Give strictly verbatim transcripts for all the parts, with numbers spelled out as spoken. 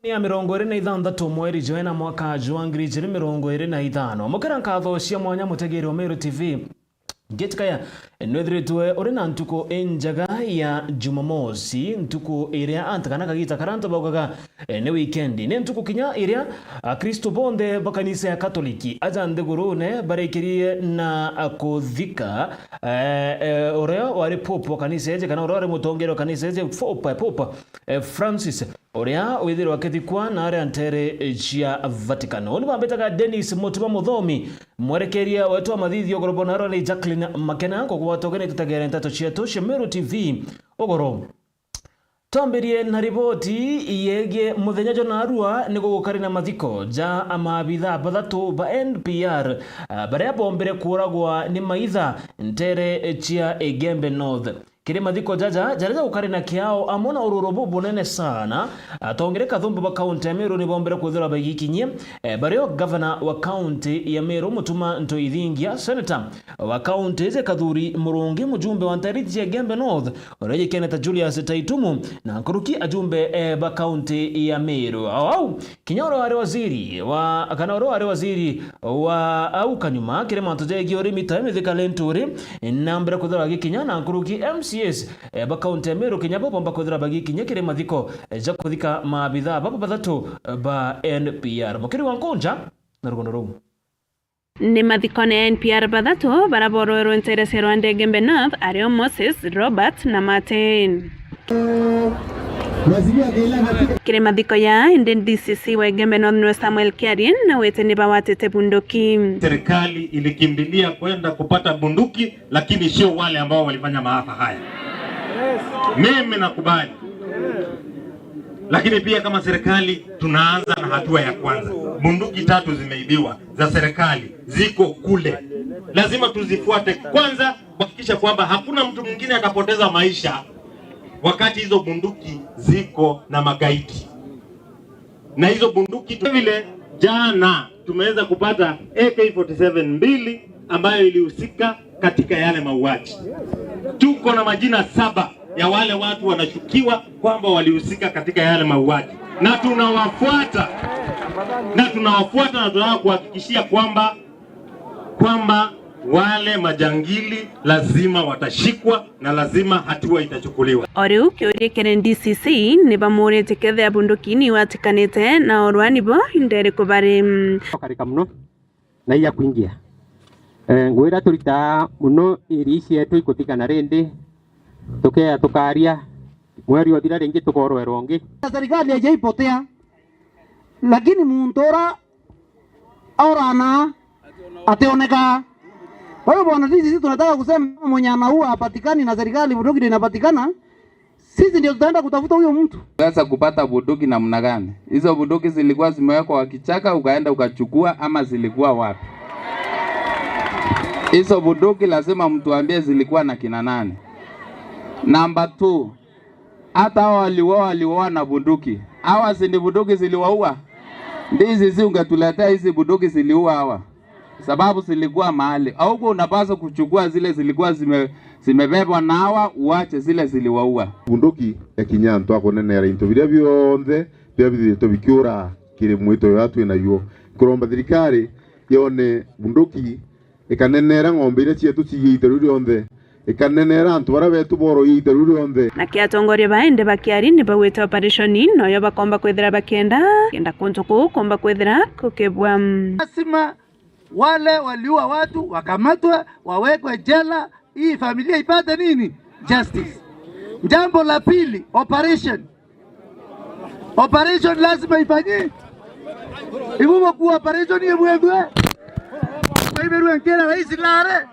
ya mirongo iri na ithanthatu mweri jwena mwaka jwa ngiri ijiri mirongo iri na ithano. Mukira nkatho cia mwanya mutegeri wa Meru T V. Ngitikaya nwithiritwe uri na ntuku injega ya Jumamosi, ntuku iria antu kana kagita karia antu baugaga, eh, ni wikendi. Ni ntuku kinya iria Akristo bonthe ba kanisa ya Katoliki aja nthigurune barikirie na kuthika, eh, eh, uria wari pope wa kanisa iji kana uria wari mutongeria wa kanisa iji, Pope, Pope, eh, Francis, uria withirwa akithikwa na aria ntere cia Vatican. Uni bambitaga Dennis Mutuba Muthomi, mwerekeria wetu wa mathithio gorobo narwa ni Jacqueline Makena, kugwatwa ugeni tutegere nteto cietu cia Meru T V ugoro. Twambirie na riboti yegie muthenya jwa narua ni gugukari na mathiko ja maabitha bathatu ba N P R, ah, baria bombire kuuragwa ni maitha ntere cia Igembe North. Kiri mathiko jaja jaria jagukari na kiao amwe na ururu bubunene sana, atongere kathumba ba kaunti ya Meru ni bombire kwithirwa bagikinyie, eh, bario gavana wa kaunti ya Meru Mutuma Ntoithingia, senator wa kaunti iji Kathuri Murungi, mujumbe wa ntairiti cia Igembe North, uria yikene ta Julius Taitumu, na nkuruki ajumbe, eh, ba kaunti ya Meru. O au, kinya uria wari waziri wa, kana uria wari waziri wa au kanyuma kiri mantu jegie urimi, tawe Mithika Linturi, nambere kwithirwa agikinya, na nkuruki M C As, eh, ba kaunti ya Meru kinya bo bomba kwithirwa bagikinya kiri mathiko, eh, ja kuthika maabitha baba bathatu, eh, ba N P R. Mukiri wa Nkunja na rugono ruu. Ni mathikone ya N P R bathatu bara boroerwe ntere cia Rwanda Igembe North, ario Moses, Robert na Martin. Kiri mathiko ya indi D C C wa Igembe North niwe Samuel Kiari na wite ni bawatite bunduki. Serikali ilikimbilia kwenda kupata bunduki, lakini sio wale ambao walifanya maafa haya. Mimi nakubali. Lakini pia kama serikali tunaanza na hatua ya kwanza. Bunduki tatu zimeibiwa za serikali, ziko kule. Lazima tuzifuate kwanza, kuhakikisha kwamba hakuna mtu mwingine atapoteza maisha wakati hizo bunduki ziko na magaidi. Na hizo bunduki tu, vile jana tumeweza kupata A K forty seven mbili ambayo ilihusika katika yale mauaji. Tuko na majina saba ya wale watu wanashukiwa kwamba walihusika katika yale mauaji. Na tunawafuata. Na tunawafuata na tunataka kuhakikishia kwamba, kwamba wale majangili lazima watashikwa na lazima hatua itachukuliwa. O riu kiuria kiri D C C ni bamuritie kethira bunduki ni watikanite na orwani bo nderiko bari. Karika muno na iya kuingia. Eh, ngwira turitaa muno iri cietu ikutigana rindi, tukeya tukaria, mweri uthira ringi tukorwerwa ungi. Serikali haijaipotea, lakini muntu ura aurana ationeka. Kwa hiyo, bwana D C C, tunataka kusema mwenye anaua hapatikani na serikali bunduki ndio inapatikana, sisi ndio tutaenda kutafuta huyo mtu. Sasa kupata bunduki namna gani? Hizo bunduki zilikuwa zimewekwa kwa kichaka, ukaenda ukachukua, ama zilikuwa wapi? Hizo bunduki lazima mtuambie zilikuwa na kina nani. Number two, hata hao waliuawa, waliuawa na bunduki. Hawa si ni bunduki ziliwaua? Ndizi si ungetuletea hizi bunduki ziliua hawa. Sababu zilikuwa mahali. Haukuwa unapaswa kuchukua zile zilikuwa zime-, zimebebwa na hawa, uache zile ziliwaua. Bunduki ekinya antu akunenera into biria bionthe biria bithitwe bikiura kiri mwito uria twina yuo. Kuromba thirikari yone bunduki ikanenera ng'ombe iria cietu ciiite riu rionthe, ikanenera antu baria betu boroiite riu rionthe. Naki atongoria ba indi ba Kiari ni baugite operation noyo bakomba kwithira bakienda, kenda kuntu kuu kumba kwithira kukibwa. Lazima wale waliua watu wakamatwe, wawekwe jela, hii familia ipate nini? Justice. Jambo la pili, operation. Operation lazima ifanyike. Igumo kuwa operation yebwethwe. Kaiberwe nkera rais lare.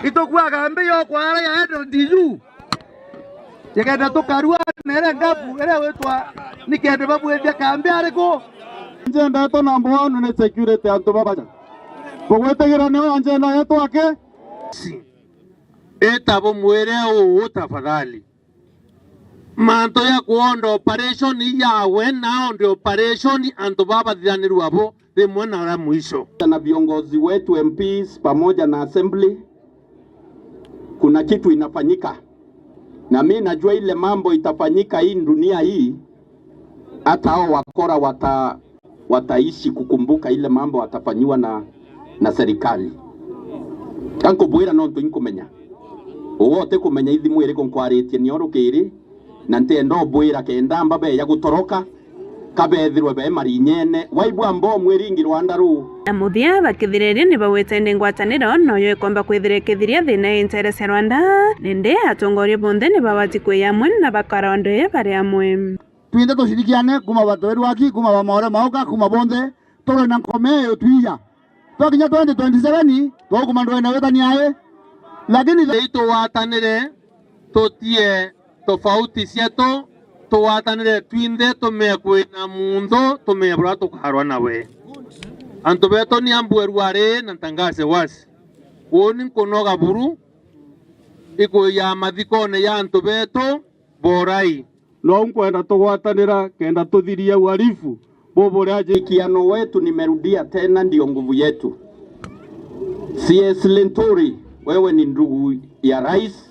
Itokuwa kambi yo kwa ara ya Edward D U. Yekenda tukarua nere ngabu ere wetwa nikende babwethia kambi ariko. Njenda yetu number one ni security antu babaja. Kugwetigira niyo njenda yetu ake. Etabo mwire uu tafadhali. Mantu ya kuonda operation yawe, na onde operation antu babathithanirwa bo rimwe na ra mwisho. Na viongozi wetu M Ps pamoja na assembly, kuna kitu inafanyika. Na mi najua ile mambo itafanyika hii dunia hii, Hata hao wakora wata-, wataishi kukumbuka ile mambo watafanyiwa na, na serikali. Ka nkubwira nontu inkumenya. Uwe utikumenya ithimu iriku nkwaritie nio rukiri, na ntienda ubwira kenda mbabe ya gutoroka, ka bethirwe be marinyene, waigua mbomu iringi rwanda ruu. Na muthia, bakithireria ni bagwite ndi ngwataniro, noyo ikomba kwithira ikithiria thina i nteere cia Rwanda, nindi atongoria bonthe ni babati kwi amwe na bakara undu bari amwe. Twinthe tucirikiane, kuma ba Tweru aki, kuma ba Maore Mauka, kuma bonthe, turwe na nkome iyo twiya. Twakinya twenty twenty-seven, tugukuma ndwene witania ai. Lakini itugwatanire, tutie tofauti cietu, tugwatanire twinthe, tumie kwina munthu, tumie buria tukarwa nawe. Antu betu ni ambue ruari na ntangaze wasi. Uuni nkunoga buru, ikuya mathikone ya antu betu borai. Nou nkwenda tugwatanira kenda tuthiria uhalifu buburia ji- Ushirikiano wetu, nimerudia tena, ndio nguvu yetu. C S Linturi, wewe ni ndugu ya rais,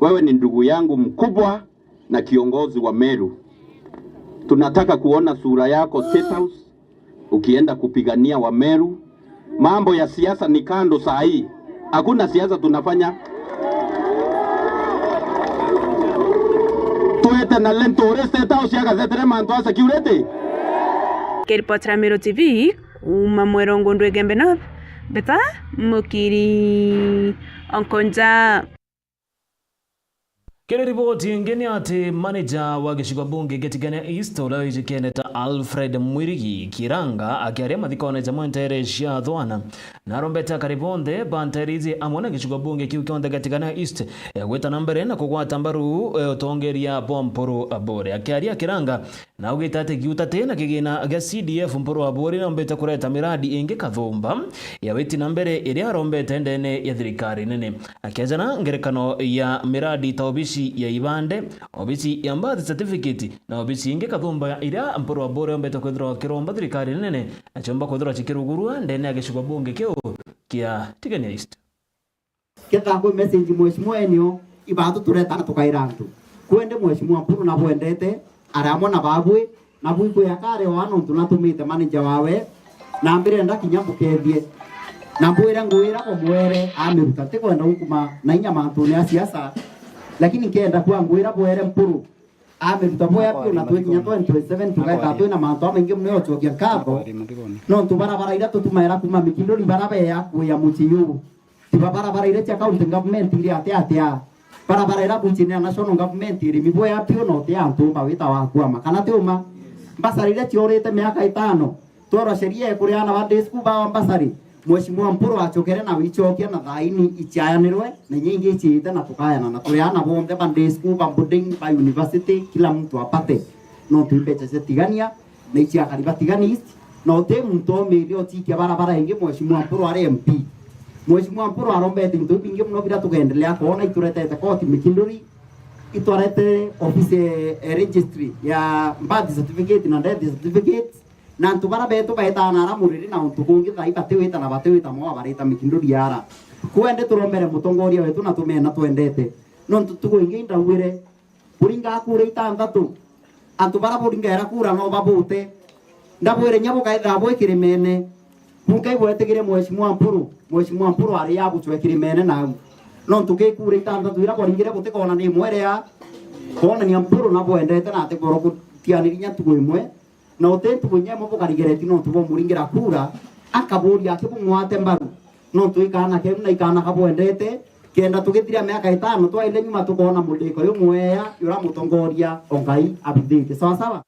wewe ni ndugu yangu mkubwa na kiongozi wa Meru. Tunataka kuona sura yako State House ukienda kupigania Wameru. Mambo ya siasa ni kando saa hii. Hakuna siasa tunafanya. Twete na Linturi State House agathetere mantu a security. Kiripotera Meru T V, kuuma Mweru Ngundu Igembe North, Beta Mukiri Onkonja. Kiri riboti ingi ni ati manager wa gicigo bunge gia Tigania East, uria wijikene ta Alfred Mwirigi Kiranga, akiaria mathikone jamwe nteere cia Thwana, na arombete akari bonthe ba nteere iji amwe na gicigo bunge kiu kionthe gia Tigania East, eh, gwita na mbere na kugwata mbaru, eh, utongeria bwa Mpuru Aburi. Akiaria Kiranga, na augite ati giuta ti na kigina gia C D F, Mpuru Aburi niombite kureta miradi ingi kathumba ya witi na mbere iria arombete ndene ya thirikari nene. Akiejana ngerekano ya miradi ta obisi ya ibande, obisi ya birth certificate na obisi ingi kathumba iria Mpuru Aburi ombete kwithirwa akiromba thirikari nene, na ciomba kwithirwa cikirugurua ndene ya gicigo bunge kiu kia Tigania East. Kethira kwi message mheshimiwa enio, ibaatu tureta na tukaira antu. Kwende mheshimiwa Mpuru nabwendete, ari amwe na babwi, na bwikwia kare oa nontu natumite manager wawe, na mbirenda kinya mbukethie. Na mbwire ngwira bo mwere amiruta, tikwenda gukuma na inya mantune a siasa, lakini nkenda kwa ngwira bwere Mpuru, amiruta boya biu, na twi kinya twenty twenty-seven tugaika twina mantu amaingi muno ya ucokia nkatho, nontu barabara iria tutumaira kuma Mikinduri, barabara ya kuya mucii uu, tiba barabara iria cia county government iri atia atia, barabara iria bwichine ya national government iri miboya biu, na uti antu uma wita wa kwama, kana ti uma? Mbasari iria ciorite miaka itano, twerwa sheria ikuria ana ba day school bawa mbasari, Mheshimiwa Mpuru acokere na wichokia na thaini ichiayanirwe, na inya ingi ichiite na tukayana, na turi ana bonthe ba day school, ba boarding, ba university, kila mtu apate. Nontu imbecha cia Tigania, na ichiakari ba Tigania East, na uti muntu omirie uchikia barabara ingi Mheshimiwa Mpuru ari M P. Mheshimiwa Mpuru arombete into ibingi muno biria tugendelea kwona, ituretete koti Mikinduri, itwarete ofisi, eh, registry ya birth certificate na death certificate, na antu bara betu baetaa na ara muriri na untu kungi thai batiwita na batiwita mwa barita Mikinduri ara. Kwende turombere mutongoria wetu na tumena twendete. Nontu tugo ingi ndauire, buringaa kura itanthatu, antu bara buringaira kura no babute. Ndabwire nya bukaethira bwi kirimene, bunkai bwetigire Mheshimiwa Mpuru, Mheshimiwa Mpuru ari ya buchwe kirimene nau. Nontu ki kura itanthatu ira bwaringire butikona ni imwe iria kwonania Mpuru na bwendete na ati boro gutianiria nya ntugu imwe. Na uti ntugu inya imwe bukarigereti nontu bwamuringira kura, akaburia akibung'wate mbaru, nontu ikaana keu na ikaana kabwendete, kenda tugithiria miaka itano twaile nyuma tukoona muriko uyu mweya uria mutongoria o Ngai abithite. Sawa sawa?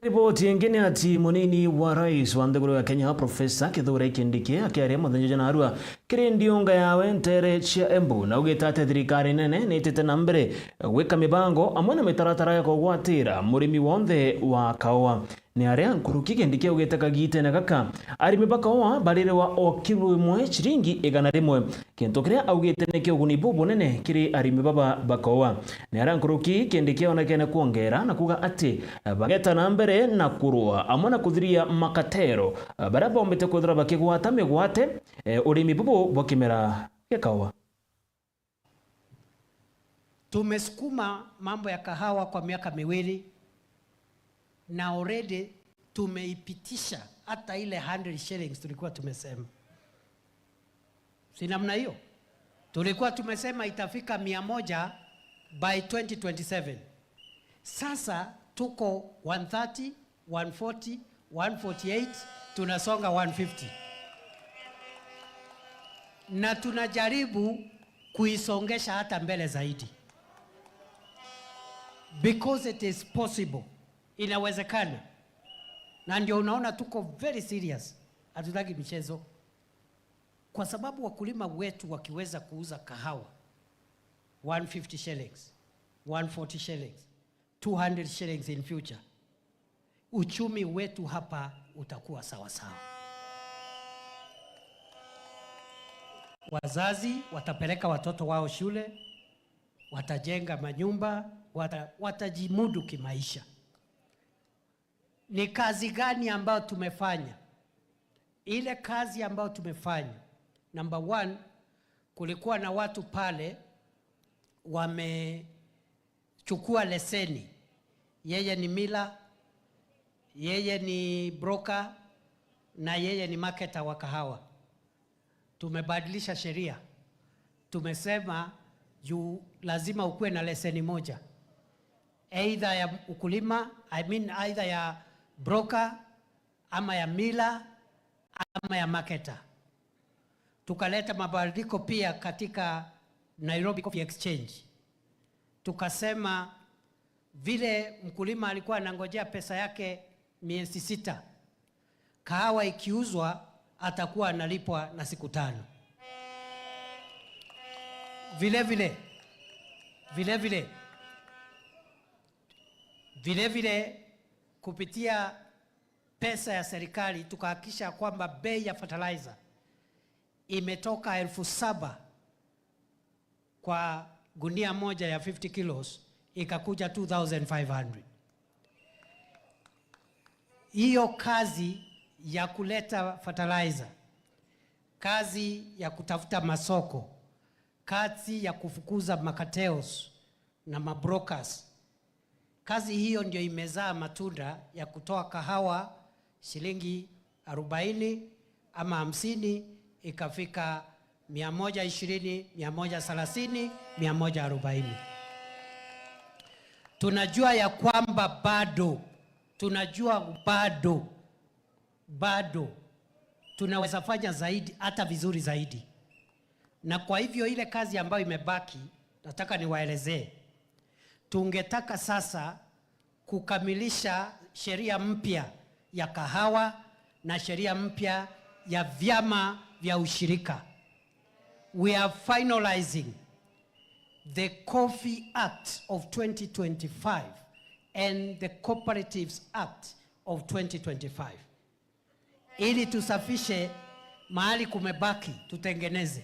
Riboti ingi ni ati munini wa rais wa nthiguru ya Kenya, Professor Kithure Kindiki, akiaria muthenya jwa narua kiri ndiunga yawe nteere cia Embu, na augite ati thirikari nene ni itite na mbere gwika mibango amwe na mitaratara ya kugwatira murimi wonthe wa kaua. Ni aria nkuruki Kindiki augite kagiitene gaka, arimi ba kaua barirwa o kilo imwe ciringi igana rimwe, kintu kiria augite ni kia uguni bubunene kiri arimi baba ba kaua. Ni aria nkuruki Kindiki aonekene kwongera na kuuga ati bageta na mbere na kurua amwe na kuthiria makatero baria bombite kwithirwa bakigwata migwate, eh, urimi bubu bwa kimera gia kaua. Tumesukuma mambo ya kahawa kwa miaka miwili, Na already tumeipitisha hata ile hundred shillings tulikuwa tumesema. Si namna hiyo? Tulikuwa tumesema itafika mia moja by twenty twenty-seven. Sasa tuko one thirty, one forty, one forty-eight, tunasonga one fifty. Na tunajaribu kuisongesha hata mbele zaidi. Because it is possible. Inawezekana. Na ndio unaona tuko very serious. Hatutaki michezo. Kwa sababu wakulima wetu wakiweza kuuza kahawa one fifty shillings, one forty shillings, two hundred shillings in future, uchumi wetu hapa utakuwa sawa sawa. Wazazi watapeleka watoto wao shule, watajenga manyumba, wata-, watajimudu kimaisha. Ni kazi gani ambayo tumefanya? Ile kazi ambayo tumefanya, number one, kulikuwa na watu pale wamechukua leseni. Yeye ni miller, yeye ni broker, na yeye ni marketer wa kahawa. Tumebadilisha sheria. Tumesema juu lazima ukuwe na leseni moja. Either ya ukulima, I mean either ya broker, ama ya miller, ama ya marketer. Tukaleta mabadiliko pia katika Nairobi Coffee Exchange. Tukasema vile mkulima alikuwa anangojea pesa yake miezi sita, kahawa ikiuzwa atakuwa analipwa na siku tano. Vile vile, vile vile, vile vile, kupitia pesa ya serikali tukahakikisha kwamba bei ya fertilizer imetoka elfu saba kwa gunia moja ya fifty kilos, ikakuja two thousand five hundred. Hiyo kazi ya kuleta fertilizer, kazi ya kutafuta masoko, kazi ya kufukuza macartels na mabrokers, kazi hiyo ndio imezaa matunda ya kutoa kahawa shilingi arobaini ama hamsini, ikafika mia moja ishirini, mia moja thelathini, mia moja arobaini. Tunajua ya kwamba bado, tunajua bado, bado tunaweza fanya zaidi, hata vizuri zaidi. Na kwa hivyo ile kazi ambayo imebaki, nataka niwaelezee. Tungetaka sasa kukamilisha sheria mpya ya kahawa na sheria mpya ya vyama vya ushirika. We are finalizing the Coffee Act of twenty twenty-five and the Cooperatives Act of twenty twenty-five, ili tusafishe mahali kumebaki, tutengeneze.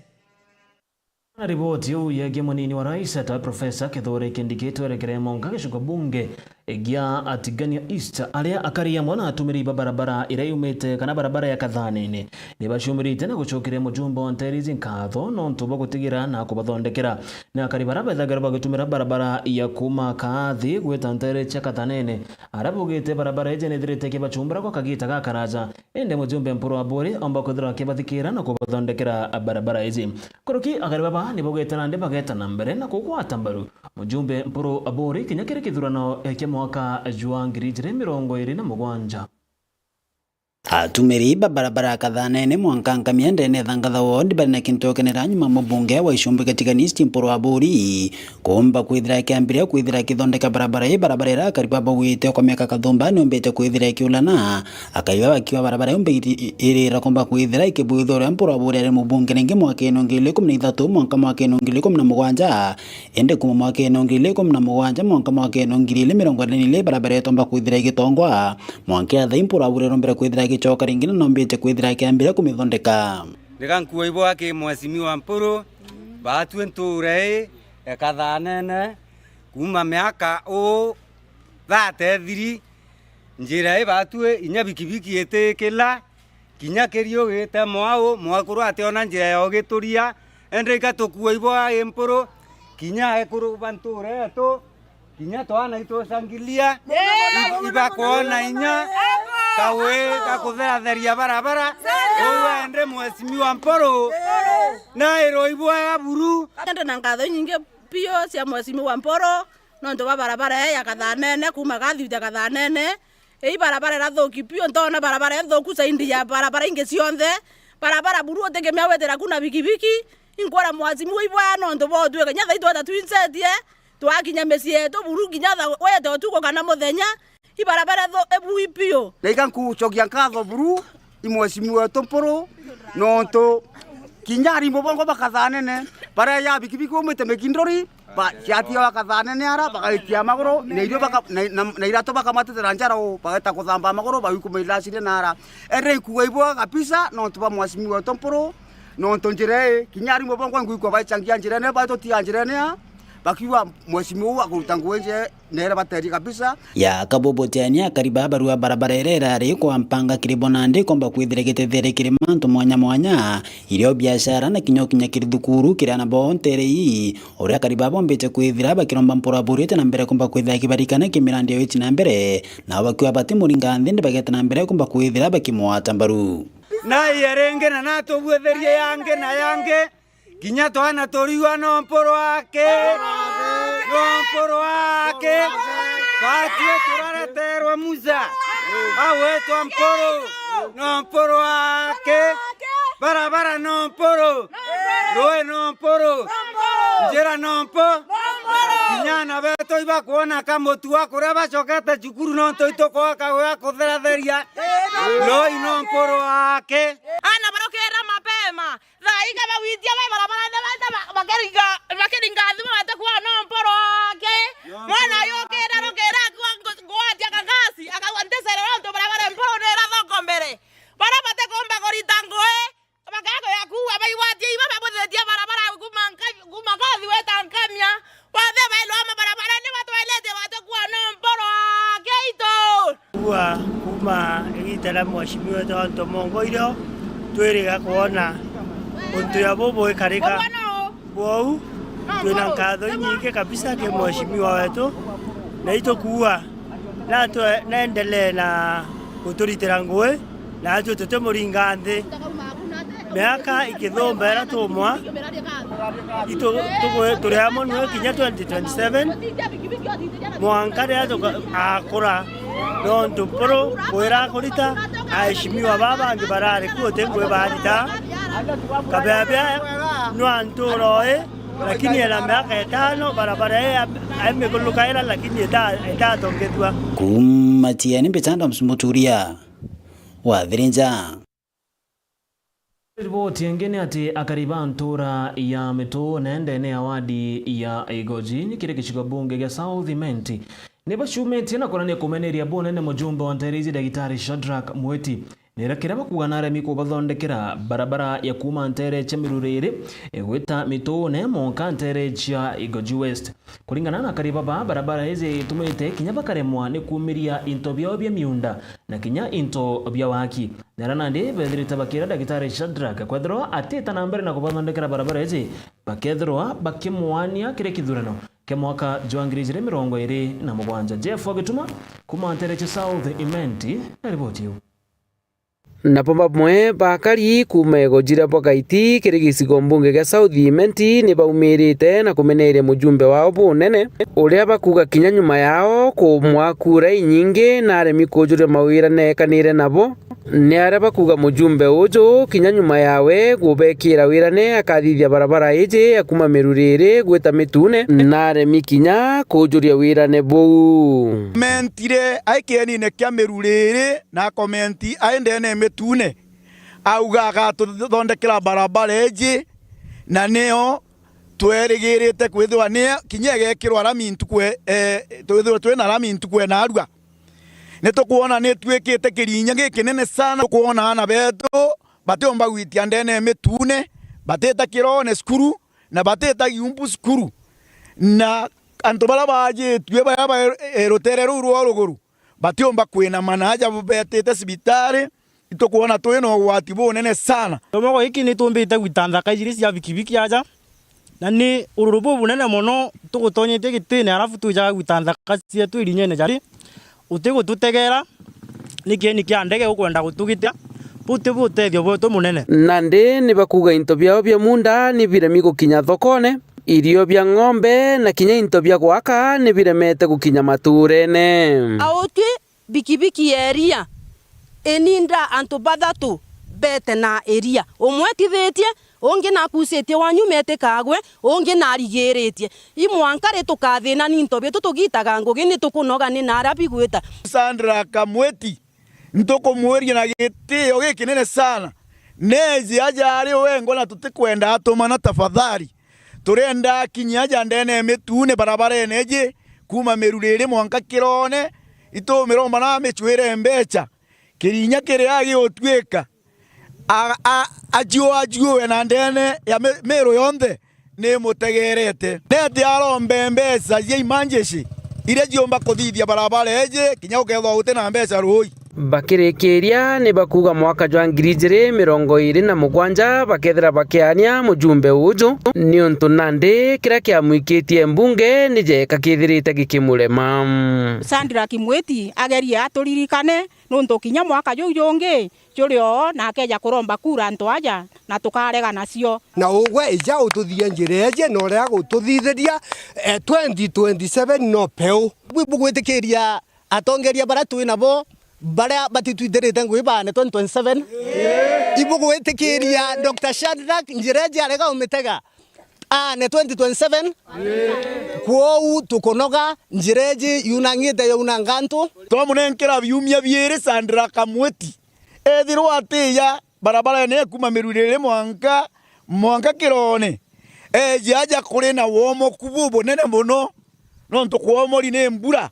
Riboti iu yegie munini wa rais ata Profesa Kithure Kindiki twerekere mwanka gicigo bunge gia Tigania East, aria akari amwe na atumiri ba barabara iria yumite kana barabara ya Kathanene nibaciumirite na gucokeria mujumbe wa Nteere ici nkatho nontu bwa gutigira na kubathondekera. Ni akari bara bethagirwa bagitumira barabara ya kuuma Kaathi gwita Nteere cia Kathanene, aria baugite barabara iji nithirite ikibacumbura gwa kagita gakaraja. Indi mujumbe Mpuru Aburi omba kwithirwa akibathikira na kubathondekera barabara iji. Kuruki akari baba nibaugite nandi bageta na mbere na kugwata mbaru mujumbe Mpuru Aburi kinya kiri kithurano kia mwaka jwa ngiri ijiri mirongo iri na mugwanja. Atumiri ba barabara ya Kathanene mwanka Nkamia ndene ya Thangatha Ward bari na kintu ya gukenera nyuma mubunge wa Ichumbi Tigania East Mpuru Aburi kuumba kwithira akiambiria kwithira akithondeka barabara ii, barabara iria akari baba baugite kwa miaka kathumba niumbite kwithira ikiulana. Akari baba bakiuga barabara iu mbi iri-, irira kuumba kwithira ikibwithwa uria Mpuru Aburi ari mubunge ringi mwakene wa ngiri igiri ikumi na ithatu mwanka mwakene wa ngiri igiri ikumi na mugwanja. Indi kuuma mwakene wa ngiri igiri ikumi na mugwanja mwanka mwakene wa ngiri igiri mirongo iri na ili, barabara iu itoomba kwithira igitongwa. Mwanka ya thaa ii Mpuru Aburi arombire kwithira agicoka ringi na noombite kwithira akiambiria kumithondeka. Ndiga nkuua iboa ki Mheshimiwa Mpuru, baatue ntuura ii ya Kathanene, kuuma miaka uu thate ithiri, njira ii baatue inya bikibiki itikila, kinya kiri ugite mwau, mwekuru ationa njira ya ugituria, indi iga tukuua iboa ii Mpuru, kinya ekuru ba ntuura yetu, Kinya twana itucangilia, i-, ibakwona inya kawi ga kutheratheria barabara. Uu ende Mheshimiwa Mpuru, nairwe ibwega buru. Ndi na nkatho inyingi biu cia Mheshimiwa Mpuru, nontu bwa barabara ii ya Gathanene, kuuma Gathuja Gathanene. Ii barabara irathuki biu, ntoona barabara ithuku zaidi ya barabara ingi cionthe. Barabara buru utikimia withira ku na bikibiki. Inkwira Mheshimiwa ibwega nontu bwa utwika kinya thaa itweta twincetie. Twakinya micii yetu buru kinya tha-, wete utuku kana muthenya, ibarabara tho-, ibui biu. Na iga nkucokia nkatho buru i Mheshimiwa wetu Mpuru, nontu kinya arimu bongwa ba Gathanene, baria ya bikibiki umite Mikinduri, ba-, ciatia ba Gathanene ara, bagaitia maguru, na irio baka-, na, na, na iratu bakamatitira njara u, bageta kuthamba maguru, bagikumaira ciri nara. Ende nkuga ibwa kabisa, nontu ba Mheshimiwa wetu Mpuru, nontu njira ii, kinya arimu bongwa ngwikua baichangia njirene, batutiga njirene a, bakiuga Mheshimiwa uu akuruta ngugi nje, nere baterie kabisa. Ya Kabubu Tiania akari ba barua barabara iria irari kwa mpanga kiri bo nandi ikomba kwithira igitetheri kiri mantu mwanya mwanya, irio biashara na kinya ukinya kiri thukuru kiri ana bo ntere ii, uria akari ba bombite kwithira bakiromba Mpuru aburite na mbere kumba kwithira akibarikana kimirandi ya witi na mbere, nao bakiuga bati muringa nthi ndi bagete na mbere kumba kwithira bakimwata mbaru. Na iye ringi na natubuitherie yangi na yangi, kinya twana turiua no Mpuru aki, no Mpuru aki, batwi turareterwe Musa, awetwa Mpuru, no Mpuru aki, barabara no Mpuru, rui no Mpuru, njira no Mpu-, kinya ana betu ibakwona kamutu wa kuria bacokete cukuru nontu itukwaka gwa kutheratheria, rui no Mpuru aki. Ana barukira mapema. Thaa iga bagwitia be barabarane baita ba-, bakiringa, bakiringa nthimo bate kuona Mpuru aki. Mwana yukira rukira akua ngu-, ngwatia kangasi, akauga ntisere nontu barabara Mpuru ni irathoko mbere. Baria batikumba kurita ngui, bakaga ya kuua baigwatia iba babuthitie barabara kuma Nka-, kuma Ngothi weta Nkamia. Bonthe bailwa mabarabara ni batweletie bate kuona Mpuru aki itu. Kuua kuma igita ria Mheshimiwa wetu Anto Mongo irio twiriga kwona untu ya bubu ikarika. Bwou, twina nkatho inyingi kabisa ki Mheshimiwa wetu, na itukuua natwe naendelee na guturitira ngui, natwe tutimuringa nthi. Miaka ikithumba iria tumwa, itu-, tugwe-, turi amwe nwe kinya twenty twenty-seven, mwanka riria tuka-, akura, nontu Mpuru wira akurita, aheshimiwa baa bangi barari ku uti ngui barita. Kabeabea nwa ntura ui, lakini ena miaka itano, barabara ii ya, ya miguluka ira, lakini ita-, itatongethua. Kuuma Tieni, Mbitanda Msumu Turia, wa Thirinja. Riboti ingi ni ati akari ba ntura ya Mitune ndene ya wadi ya Igoji kiri gicigo bunge gia South Imenti ni bacumitie na kwonania kumeneria bunene mujumbe wa nteere iji Dagitari Shadrack Mwiti, nira kiria bakuuga na aremi kubathondekera barabara ya kuuma nteere cia Miruriri igwita Mitune monka nteere cia Igoji West. Kuringana na akari baba, barabara iji itumite kinya bakaremwa ni kuumiria into biao bia miunda na kinya into bia waki. Nera nandi bethirite bakira Dagitari Shadrack kwethirwa atita na mbere na kubathondekera barabara iji, bakethirwa bakimwania kiri kithurano kia mwaka jwa ngiri ijiri mirongo iri na mugwanja. Jeff Wagituma, kuma nteere cia South Imenti, na riboti iu. Nabo bamwe bakari kuma Igoji ria Bwagaiti kiri gicigo mbunge gia South Imenti ni baumirite na kumeneria mujumbe wao bunene, uria bakuuga kinya nyuma yao kumwa kura inyingi na aremi kujuria mawira neekanire nabo. Ni aria bakuuga mujumbe uju kinya nyuma yawe gubekira wirane akathithia barabara iji ya kuma Miruriri gwita Mitune, na aremi kinya kujuria wirane buu. Mentire aikienine kia Miruriri na komenti ai ndene Mitune, auga agatuthondekera barabara iji, na nio twerigirite kwithirwa ni kinya igekirwa rami ntuku e-, e-, twithirwe twina rami ntuku e narua. Ni tukwona ni itwikite kirinya gikinene sana. Tukwona aana betu batiumba gwitia ndene ya Mitune, batita Kirone cukuru, na batita Giumbu cukuru. Na antu baria baajitue baria ba, e, rutere ruu rwa ruguru, batiumba kwinama na aja betite cibitari, itukwona twi na ugwati bunene sana. Kiromogo giki ni tumbite gwita nthaka ijiri cia bikibiki aja, Na ni ururu bubunene mono tugutonyetie gitine, arafu twijaga gwita nthaka cietu irinyene jari, utigututegera, ni kieni kia ndege ukwenda gutugitira, buu tibu utethio bwetu munene. Nandi ni bakuuga into biao bia muunda ni biremi gukinya thokone, irio bia ng'ombe na kinya into bia gwaka ni biremete gukinya matuurene. Autwi bikibiki ya iria, ininda antu bathatu beete na iria, umwe etithitie, ungi nakucitie wa nyuma etikagwe, ungi narigiritie. I mwanka ri tukathina ni into bietu tugitaga ngugi, ni tukunoga ni naria bigwita. Sandra Kamweti, ntukumwiria na gitio gikinene sana, neeje aja ari wengwa na tutikwenda atumana tafadhali. Turenda akinyia aja ndene ya Mitune barabarene iji, kuuma Miruriri mwanka Kirone, itumiromba na amicwire mbecha. Kirinya kiria gigutwika, a-, a-, ajiu-, ajiuwe na ndene ya Mi-, Miru yonthe ni imutegerete. Neti arombe mbecha cia imanjeshi iria ciumba kuthithia barabara iji, kinya ukethwa uti na mbecha ruui. Bakirikiria, ni bakuuga mwaka jwa ngiri ijiri mirongo iiri na mugwanja bakethira bakiania mujumbe uju, niuntu nandi kiria kiamwikitie mbunge ni jeeka kithirite gikimurema. Sandra Kimwiti agerie aturirikane, nuntu kinya mwaka juu jungi juri oo na akeja kuromba kura antu aja, na tukarega nacio. Na ugwe ija ututhie njira iji, na uria agututhithiria, eh, twenty twenty-seven no peu. Bwi bugwitikiria atongeria baria twi nabo, baria batitwithirite ngugi baane twenty twenty-seven? Ibugwitikiria Doctor Shadrack njira iji arega umitega aane twenty twenty-seven? Kwou tukunoga, njira iji yunangite yaunanga antu. Twamunenkera biumia biiri Sandra Kamwiti, ethirwa atiya barabarene ya kuuma Miruriri mwanka, mwanka Kirone, eeje aja kuri na womoku bubunene mono, nontu kwomori ni mbura.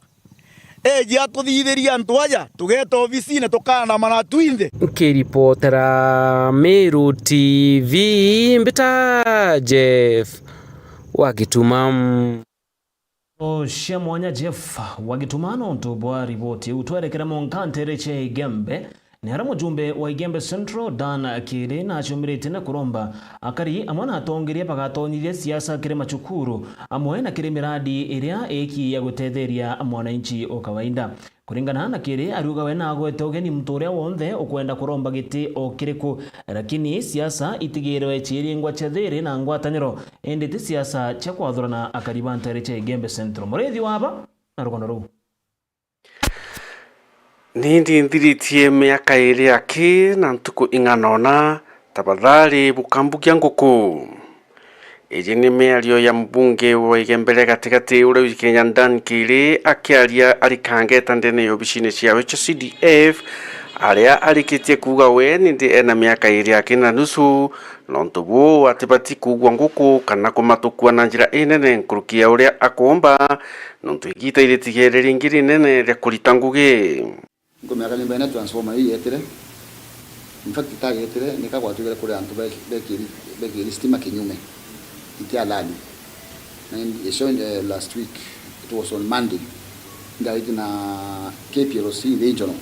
Eeje atuthithirie antu aja, tugeeta obisine tukaandamana twinthe. Nkiripotera Meru T V, mbita Jeff wa Gituma. Cia mwanya Jeff wa Gituma nontu bwa riboti iu. Twerekere mwanka nteere cia Igembe, ni aria mujumbe wa Igembe Central Dan Kiri naciumiritie na kuromba akari amwe na atongeria bagatonyithia siasa kiri macukuru amwe na kiri miradi iria iki ya gutetheria mwananchi o kawaida. Kuringana na Kiri, ariuga we nagwete ugeni muntu uria wonthe ukwenda kuromba giti o kiriku, lakini siasa itigirwe ciiringwa cia thiiri na ngwataniro, indi ti siasa cia kwathurana akari ba nteere cia Igembe Central. Murithi waba na rugono ruu. Ni ndinthiritie miaka iiri aki na ntuku ing'ana ona, tafadhali bukambukia nguku. Iji ni miario ya mbunge wa Igembe ria Gatigati uria wi Kenya Dan Kiri akiaria ari Kangeta ndene ya obisine ciawe cia C D F, aria arikitie kuuga we nindi ena miaka iiri aki na nusu, nontu buu atibati kuugua nguku kana kumatukua na njira inene nkuruki ya uria akuumba, nontu igiita iritigeere ringi rinene ria kurita ngugi. Nkumenya Kalimbene transformer ii yetire. In fact, itagetire, nika gwatwikire kuri antu be-, bekiri-, bekiri stima kinyume. Itialali. Na in-, I saw, eh, last week, it was on Monday. Ndariti na K P L C regional,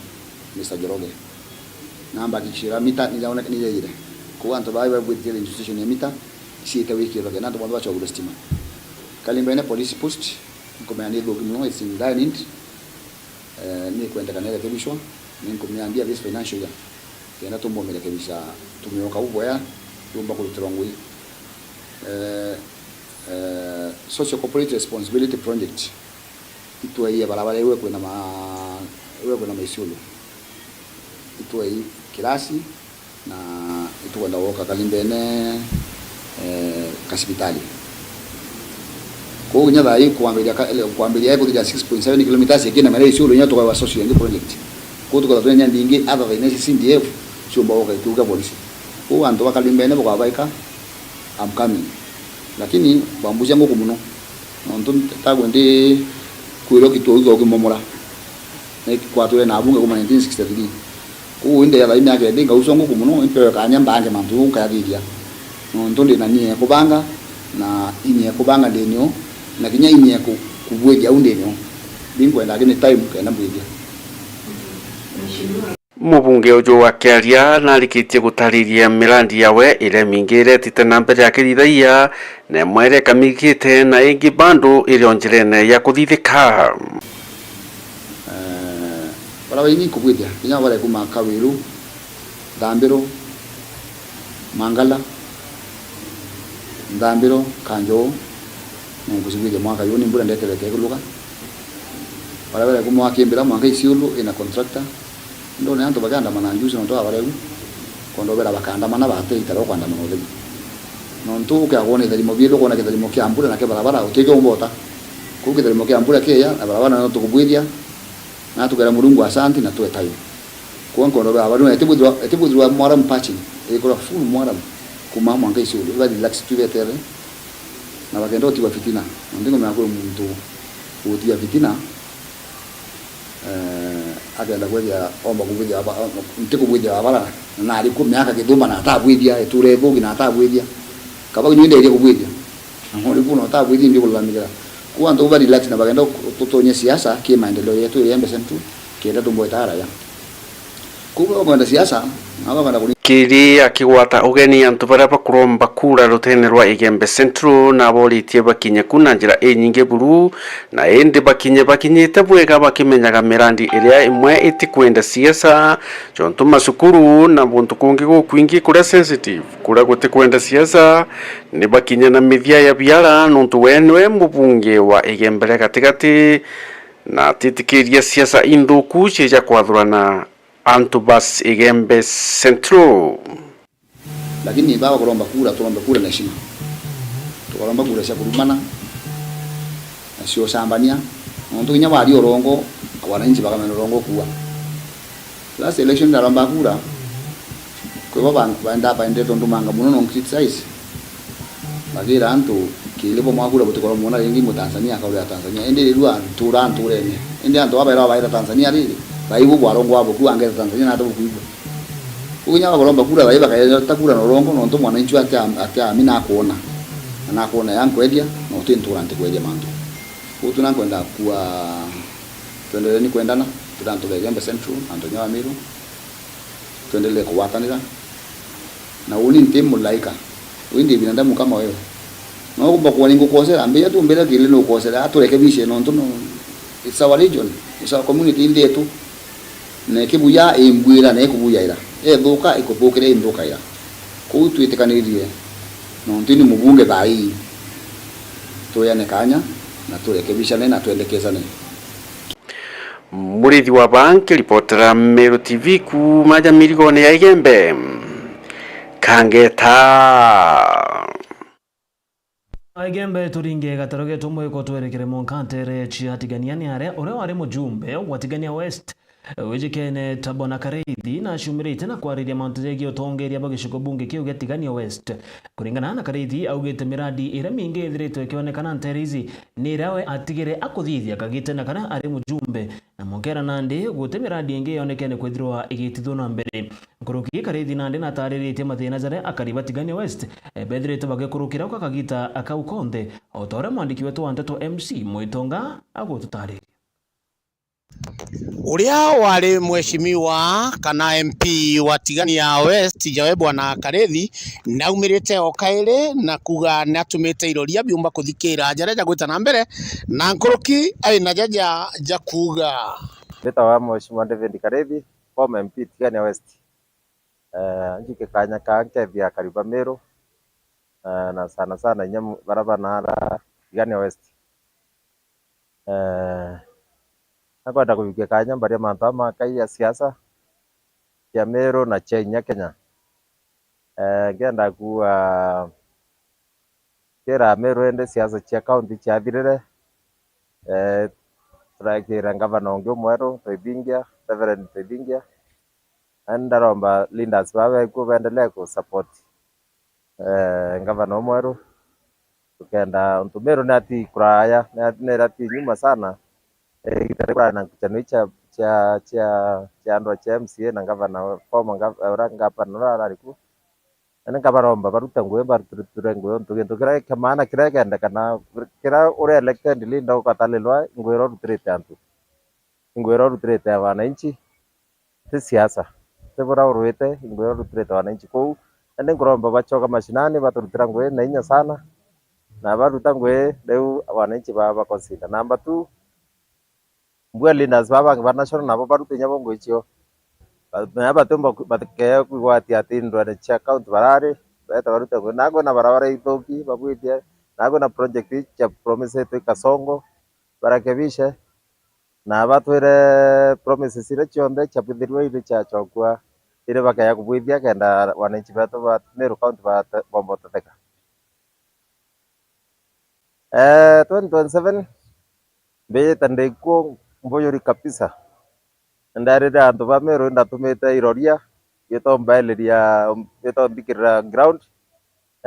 Mister Njoroge. Na ambakikishira mita nijaoneka nijaire. Kwa antu baa bagwitikia registration ya mita, ciite wikirwe kenda antu bonthe bacogirwe stima. Kalimbene police post, nkumenya ni thuki muno, it's in dire need. Eh, ni kwendekana irekebishwa, ni nkumiambia this financial year, kenda tumbo mirekebisha, tumioka u bwea, yumba kurutirwa ngui. Eh, eh, Social Corporate Responsibility Project, itweie barabara iwe kwina ma-, iwe kwina maisiulu. Itwei kirasi, na itukwenda gwoka Kalimbene, eh, kasibitali. Kwou kinya thaa ii kwambiria ka-, kwambiria ikuthithia six point seven kilometers ikina mera iciulu inya tukawa social ingi project. Kwou tukwenda twenya ndingi other than ici C D F ciumba gwoka ituga polisi. Kwou antu ba Kalimbene bukabaika, I'm coming. Lakini bambucia nguku muno. Nontu ntagwe ndi kwirwo kitu utho ukimomora. Na iki kwatwire na abunge kuma nineteen sixty-three. Kuu indi ya thaini yake ndi ngaucwa nguku muno, impewe kanya mbange mantu jau nkayathithia. Nontu ndi na nia ya kubanga, na inya ya kubanga ndi nio, na kinya inya ya ku-, kubwikia au ndi nio. Ndinkwenda give me time kenda mbwikia. Mubunge uju akiaria narikitie gutariria mirandi yawe iria mingi iretite na mbere akithithagia, na imwe iria ikamigite na ingi bado iri o njirene ya kuthithika. Eh, baria baingi nkubwithia, kinya baria kuma Kawiru, Thambiro, Mangala, Nthambiro, Kanjoo, nonkucibwithia mwaka juu ni mbura ndeterete ikuluga. Baria baria kuma Kimbira mwanka Isiolo ina contractor. Ndona antu bakiandamana njuci nontu wa bareu. Kondo bera bakaandamana bate itaro kwandamana utheri. Nontu ukiagwa ni itharimo bieru, ukona kitharimo kia mbura na kia barabara, utikio umbota. Kuu kitharimo kia mbura kieya, na barabara no tukubwithia, na tukera Murungu asanti na twetayo. Kwa nkondo bera barabara, eti bwithirwa, eti bwithirwa mwaram patching, ikora full mwaram, kuma mwanka Isiolo, iba relax tu betere, na bakenda utiwa fitina. Nontu ngomea kwi muntu utiwa fitina, eh, akenda kwithia omba kubwithia aba-, nti kubwithia abara, na nari ku miaka kithumba na atabwithia, itura ithugi na atabwithia. Kaba kinya nderia kubwithia. Na ngori kuna utabwithia ndi kulalamikira. Ku antu ba relax na bagenda ku-, tutonye siasa ki maendeleo yetu ya Embe Central, kenda tumboita araya. Ku bakwenda siasa, na bakwenda kuri- Kiri akigwata ugeni antu baria bakuromba kura rutene rwa Igembe Central, na aboritie bakinye ku na njira inyingi buru, na indi bakinye bakinyite bwega bakimenyaga mirandi iria imwe itikwenda siasa, jontu macukuru na guntu kungi gukwingi kuria sensitive, kuria gutikwenda siasa, ni bakinye na mithia ya biara, nontu we niwe mubunge wa Igembe ria gatigati, na atitikiria siasa inthuku cia kwathurana antu bas Igembe Central. Lakini baba kuromba kura, turombe kura na heshima. Tukaromba kura cia kurumana, na cia ucambania. Nontu kinya waria urongo, wananchi bakamenya urongo kuwa. Last election ndaromba kura, kwi bo ba-, baenda-, baendete undumanga mono na uncriticize. Bagira antu, kiri bo mwakura butikorwa mwona ringi Mutanzania akaurira Tanzania. Indi riu antura nturene. Indi antu babaira babaira Tanzania riri, baibu bwarongwa buku angeta Tanzania na ata bukuigua. Uginya bakuromba kura, bai bakaeta kura na urongo, nontu mwananchi atia-, atiami nakwona. Na nakwona ya nkwendia, na uti ntura ntikwendia mantu. Uu tu na nkwenda kua, twendelee ni kwendana, turi antu ba Igembe Central, antu nya ba Meru. Twendelee kugwatanira. Na uni nti mulaika. Uni ndi binadamu kama wewe. No kumba kuwa ningukosera, mbia tu mbira kiri nukosera, aturekebishe nontu no, it's our region, it's our community, nthi yetu. Na ikibuya imbwira na ikubuyaira. Ethuka ikuthukira inthukaira. Kuu twitikanirie. Nontu ni mubunge thaa ii. Tuyane kanya na turekebishane na twendekezane. Murithi wa Banki, ripotera Meru T V kuuma ja mirigone ya Igembe. Kangeta. Igembe turinge gataro getu mwiko twerekere mwanka ntere cia Tigania ni aria uria wari mujumbe wa Tigania West, wijikene ta Bwana Kareithi, na aciumirite na kwariria mantu jegie utongeria bwa gicigo bunge kiu gia Tigania West. Kuringana na Kareithi, augite miradi iria mingi ithiritwe ikionekana ntere ici ni iria we atigire akuthithia kagite na karia ari mujumbe, na mukera nandi guti miradi ingi yonekene kwithirwa igitithwa na mbere. Nkuruki Kareithi nandi natariritie mathina jaria akari ba Tigania West, eh, bethirite bagikurukira kwa kagita kau konthe, o ta uria mwandiki wetu wa nteto M C Mwitonga agututariria. Uria wari mheshimiwa kana M P wa Tigania West, Jawe Bwana Karethi, naumirite o kairi na kuuga ni atumite iroria biumba kuthikira jaria jagwita na mbere, na nkuruki aina jaja ja kuuga. Mbitawa Mheshimiwa David Karethi, former M P Tigania West. Eh, njike kanya kaa nkethia akari ba Meru, eh, na sana sana inya mu-, bara banara Tigania West. Eh, nakwenda kujukia kanya mbaria mantu aa makai ya siasa cia Meru na cia inya Kenya. Eh, ngenda kuuga kira Meru indi siasa cia county ciathirire, eh, turekire ngavana ungi umweru Toithingia, Reverend Toithingia. Na ndaromba leaders baa bekuo baendelee ku support, eh, ngavana umweru. Tukenda untu Meru ni ati kuraya, ni ati, ni ati nyuma sana. Eh, igita riria kwari na nkucanio cia, cia, cia, cia andu a cia M C A na ngavana, former ngav-, uria ngavana uria arari ku. Na ni nkabaromba barute ngugi, baruture ngugi, untu gintu kiria kia maana kiria gikendekana, kiria uri elected leader ugatalirwa ngugi iria urutirite antu. Ngugi iria urutirite wananchi. ti siasa, ti buria urwite, i ngugi iria urutirite wananchi kuu. Indi nkuromba bachoka mashinani, baturutira ngugi na inya sana, na baruta ngugi, riu wananchi baa bakosinda. Namba two, mbua leaders baa bangi ba national nabo barute inya bo ngugi cio. Ba-, na batiumba ku-, batikee kwigwatia ati ndwene cia county barari, beeta barute ngugi. Na kwina barabara ithuki babwitie, na kwina project cia promisetwe i Kasongo, barekebishe, na batwire promises iria cionthe ciabwithirue iria ciacokua, iria bakeya kubwithia kenda wananchi betu ba Meru County bate-, bomba gutetheka. Eh, twenty twenty-seven, mbijite ndikuo mbujuri kabisa. Ndarire antu ba Meru, ndatumite iroria, bieto mbaeliria, bieto nthikirira ground.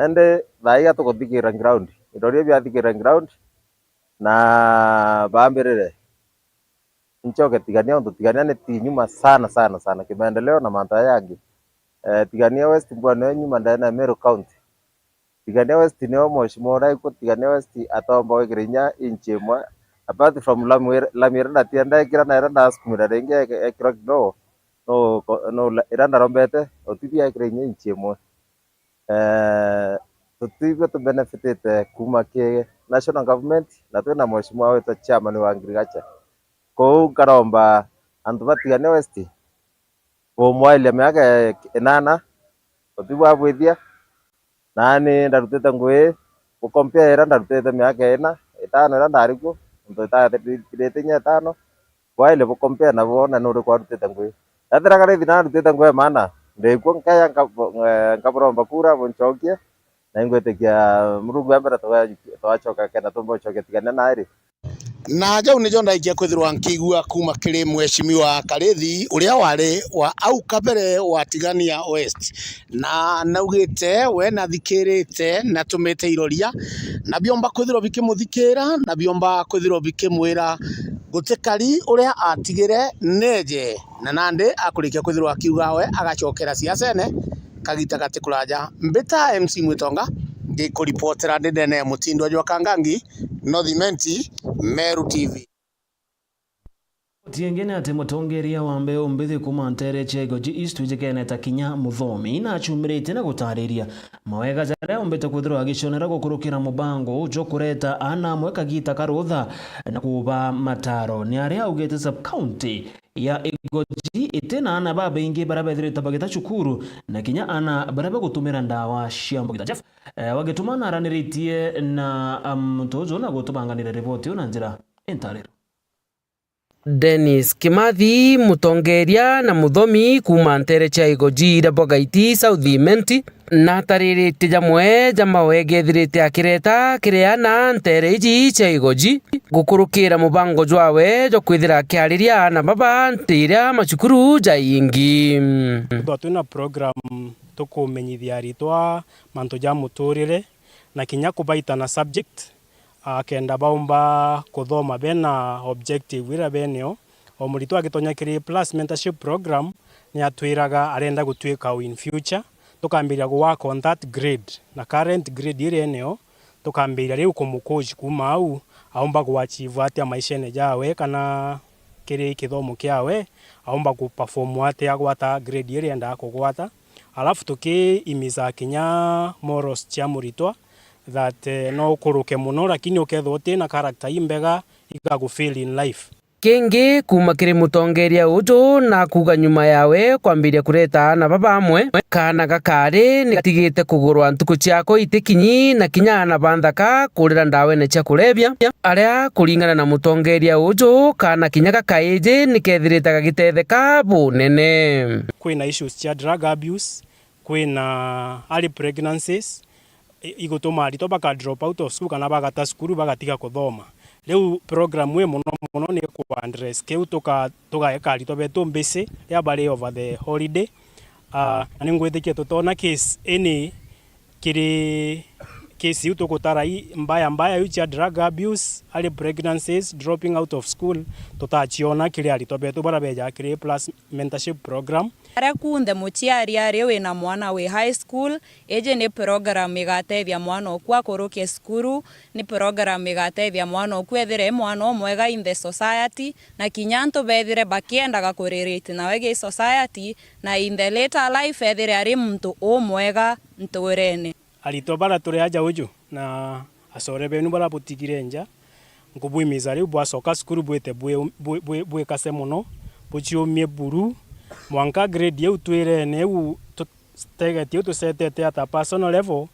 Indi thaa ii atukuthikirira ground. Iroria biathikirira ground, na baambirire, nchoke Tigania, untu Tigania ni ti nyuma sana, sana, sana, kimaendeleo na mantu jaya jangi. Eh, Tigania West mbua niyo nyuma ndene ya Meru County. Tigania West niyo mheshimiwa uria ikuo Tigania West atomba gwikira inya inch imwe. Apart from lami, lami iria ndatia ndekira na iria ndasukumira ringi ekirwa kidogo, no, no, iria ndarombete, utithia ekira inya inch imwe. Eh, tutibua tubenefitite kuuma ki national government, na twina mheshimiwa witwa chairman wa agriculture. Kou nkaromba antu ba Tigania West, bumwaelia miaka inana, utibwabwithia. Nani ndarutite ngugi, bu compare iria ndarutite miaka ina, itano iria ndari kuo, untu itathirite inya itano, bwaelia bu compare nabo, na nuriku arutite ngugi. Ethira karithi narutite ngugi ya maana, ndikuo nkeya nka-, eh, nkaburomba kura bunchokie, na ingwitikia Murungu wa mbere twa-, twachoka kenda tumba guchokia Tigania nairi. Na jau nijo ndaikia kwithirwa nkiigua kuuma kiri Mheshimiwa Karithi, uria wari wa au kabere wa Tigania West. Na naugite we nathikirite, natumite iroria, na biomba kwithirwa bikimuthikira, na biomba kwithirwa bikimwira gutikari uria atigire neje, na nandi akurikia kwithirwa akiuga we agacokera siasene kagita gati kuraja. Mbita M C Mwitonga, ngikuripotera ndi ndene ya mutindwa jwa Kangangi, North Imenti, Meru T V. Riboti ingi ni ati mutongeria wa mbeu mbithi kuuma nteere cia Igoji East wijikene ta kinya muthomi, na achumiritie na gutariria mawega jaria aumbite kwithirwa agicionera gukurukira mubango jwa kureta aana amwe kagita ka rutha na kuba mataro. Ni aria augite sub-county ya Igoji iti na aana babaingi baria bethirite bagita cukuru, na kinya aana baria bagutumira ndawa cia mbugita. Jeff, eh, Wagituma naraniritie na, um, muntu uju na gutubanganira riboti iu na njira intariro. Dennis Kimathi, mutongeria na muthomi kuuma nteere cia Igoji iria Bogaiti South Imenti, natariritie jamwe ja mawega ethirite akireta kiri aana nteere iji cia Igoji, gukurukira mubango jwawe jwa kwithira akiariria aana baba ntiiria macukuru jaingi. Twithwa twina program tukumenyithia aritwa mantu ja muturire na kinya kubaita na subject, ah, kenda baumba kuthoma bena objective iria benio. O muritwa agitonya kiri plus mentorship program, ni atwiraga arenda gutwika u in future, tukambiria ku work on that grade, na current grade iria enio, tukambiria riu kumucoach kuuma au, aumba ku achieve atia maishene jawe, kana kiri kithomo kiawe, aumba ku perform atia agwata grade iria endaa kugwata. Alafu tukiimiza kinya morals cia muritwa that, eh, no ukuruke mono, lakini ukethirwa utina character imbega, igagu fail in life. Kingi kuuma kiri mutongeria uju na kuuga nyuma yawe kwambiria kureta aana baba amwe, kaana gakari ni gatigite kugurwa ntuku ciako itikinyi na kinya aana ba nthaka kurira ndawene cia kurebia, aria kuringana na mutongeria uju, kaana kinya gakaiji ni kethirite gagitetheka bunene. Kwina issues cia drug abuse, kwina early pregnancies, i-, igutuma aritwa baka drop out of school kana bagata cukuru bagatiga kuthoma. Riu program ii mono mono ni ku address kiu, tuka-, tugaeka aritwa betu mbisi riria bari over the holiday. Ah, na ningwitikia tutona case ini kiri, case iu tugutara i mbaya mbaya iu cia drug abuse, early pregnancies, dropping out of school, tutaciona kiri aritwa betu baria beejaga kiri plus mentorship program. Aria kunthe muciari ari wina mwana wi high school, iji ni program igatethia mwana oku akuruke cukuru, ni program igatethia mwana oku ethire e mwana umwega in the society, na kinya antu bethire bakiendaga kurelate nawe gi society, na in the later life ethire ari muntu umwega nturene. Aritwa baria turi aja uju na acore benu baria butigire nja, nkubwimiza riu bwacoka cukuru bwite bwi-, bwi-, bwi-, bwikase mono, buciumie buru, mwanka grade iu twirene iu tu-, target iu tusetete at a personal level,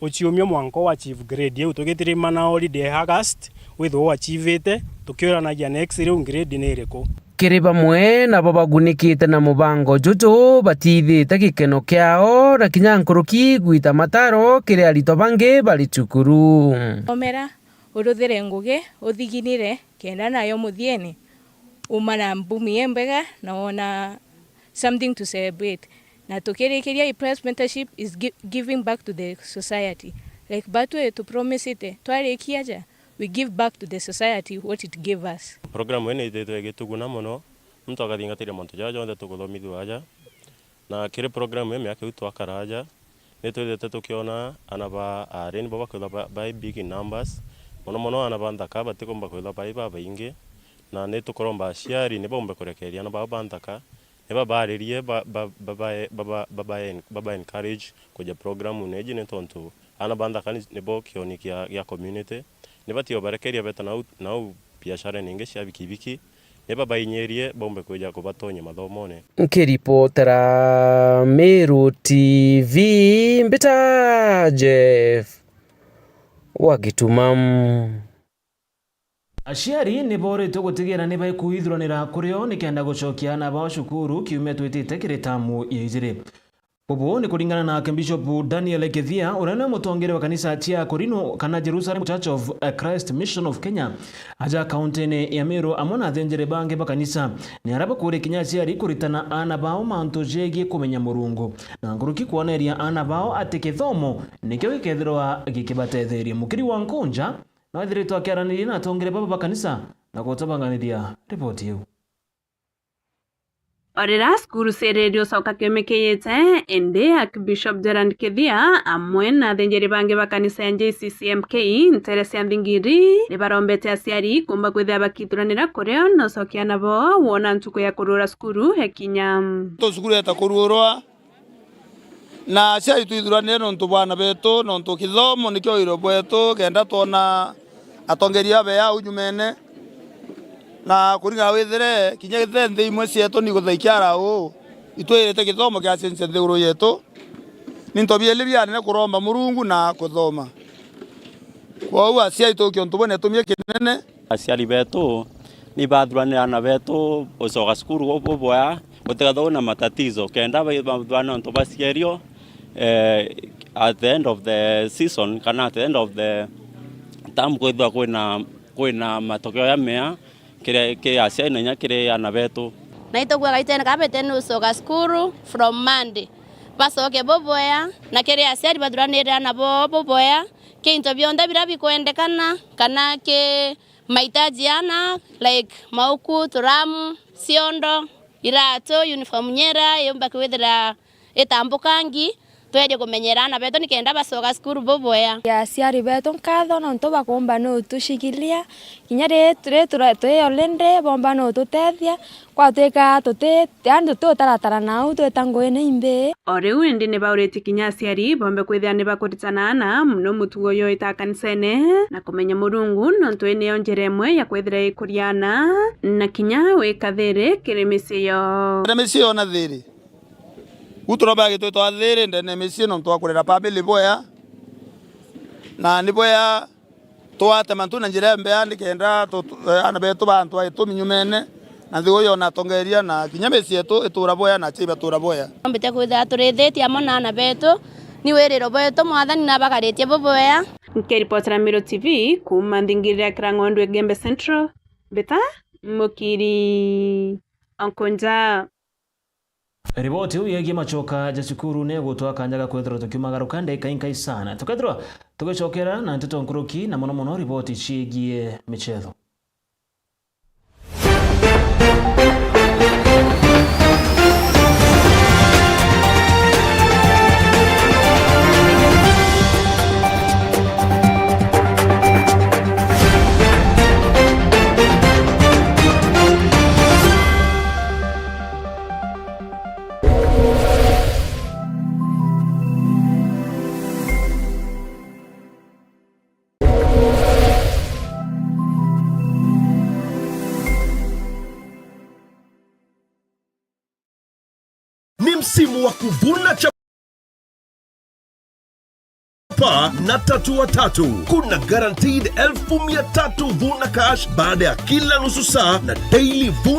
uciumie mwanka u achieve grade iu. Tugitirima na holiday August, withirwe u achievite, tukiuranagia next riu grade ni iriku. Kiri bamwe nabo bagunikite na mubango juju, batithite gikeno kiao na kinya nkuruki gwita mataro kiri aritwa bangi bari cukuru. Omera, uruthire ngugi, uthiginire, kenda nayo muthiene, uma na mbumi imbega na wona something to celebrate. Na tukirikiria, i Press Mentorship is gi-, giving back to the society. Like batwi tupromisite, twarikia aja, we give back to the society what it gave us. Program ii ni ithitwe igituguna mono, muntu akathingatiria mantu jaria jonthe tukuthomithua aja. Na kiri program ii miaka iu twakara aja, ni twithite tukiona ana ba aari nibo bakwithwa ba, ba big in numbers. Mono mono ana ba nthaka batikumba kwithwa bai babaingi, na ni tukuromba aciari ni baumbe kurekeria ana bao ba nthaka, ni babaririe, ba, ba, ba, ba, ba, ba, ba, ba encourage kuja program-ini iji, ni tontu ana ba nthaka ni, nibo kioni kia, gia community. Ni batio barekeria beta nau, nau biashara-ini ingi cia bikibiki, ni babainyirie baumbe kwija kubatonyia mathomone. Nkiripotera Meru T V, mbita Jeff wa Gituma. Aciari ni booritwe gutigira ni baikuithuranira kuri o nikenda gucokia aana bao cukuru kiumia twitite kiri tamu ya ijiri. Bubu ni kuringana na Archbishop Daniel Kithia, uria ni mutongeria wa kanisa cia Akorino kana Jerusalem Church of Christ Mission of Kenya, aja kauntini ya Meru, amwe na athenjeri bangi ba kanisa, ni aria bakuuria kinya aciari kuritana aana bao mantu jegie kumenya Murungu, na nkuruki kwoneria aana bao ati kithomo nikio gikethirwa gikibatetheria. Mukiri wa Nkunja no ethiritwe akiaraniria na atongeria baba ba kanisa na gutubanganiria riboti iu. O riria cukuru ciaririe ucoka kiumia kiijite, indi Archbishop Gerald Kithia amwe na athenjeri bangi ba kanisa ya J C C M K ntere cia Nthingiri ni barombete aciari kumba kwithira bakithuranira kurio na ucokia aana bao wona ntuku ya kuruura cukuru ekinya. Tu cukuru yeta kuruurwa, na aciari twithuranire nontu bwa aana betu, nontu kithomo nikio wiro bwetu, kenda twona atongeria bea au nyumene. Na kuringana withire, kinya gite nthi imwe cietu ni guthaikia arau, itwirite kithomo kia censia nthiguru yetu. Ni into bieli bianene kuromba Murungu na kuthoma. Kwou aciari tukie untu bwene tumie kinene. Aciari betu ni bathuranire aana betu gucoka cukuru bu-, buboya, gutikethagwa na matatizo, kenda ba-, bathurane untu baciario, eh, at the end of the season kana at the end of the term kwithirwa kwina, kwina matokeo jamea kiri, kiri aciari na inya kiri aana betu. Na itukuaga itene kana betene gucoka cukuru from Monday, bacoke buboya, na kiri aciari bathuranire aana boo buboya, ki into bionthe biria bikwendekana, kana ki mahitaji ya aana, like mauku, turamu, ciondo, iratu, uniform nyera yumba kwithira itambukangi, twerie kumenyera aana betu nikenda bacoka cukuru buboya. Ya aciari betu nkatho nontu bakumba ni utushikilia, kinya ri, ri tura-, twi already bomba ni ututethia, kwatwika tuti, yaani tuti utaratara nau twita ngugi ni imbi. O riu indi ni bauritie kinya aciari bombe kwithira ni bakuritana aana mono mutugo uyu wita kanisene na kumenya Murungu, nontu ii niyo njira imwe ya kwithira ikuria aana na kinya wika thiri kiri micii yoo. Kiri micii yoo na thiri. Uu turomba gitwitwa thiri ndene ya micii nontu wa kurera family bwea, na ni bwea twate mantu na njira ya mbea nikenda tu-, tu-, eh, aana betu ba antu a itumi nyumene, na nthiguru yona atongeria, na kinya micii yetu itura bwea na aciari batura bwea. Mbite kwithira turithitie amwe na aana betu, ni wiriro bwetu Mwathani nabagaritie bubwea. Nkiripotera Meru T V kuuma nthingirira ya Kirang'ondu Igembe Central, mbita Mukiri Onkonja. Riboti iu yegie machoka ja cukuru ni igutwa kanya ga kwithirwa tukiumagaruka ndagika inkai sana. Tukethirwa tugicokera na nteto nkuruki, na mono mono riboti ciigie michetho. Ni msimu wa kuvuna chapa na tatu wa tatu. Kuna guaranteed elfu mia tatu Vuna Cash baada ya kila nusu saa na daily Vuna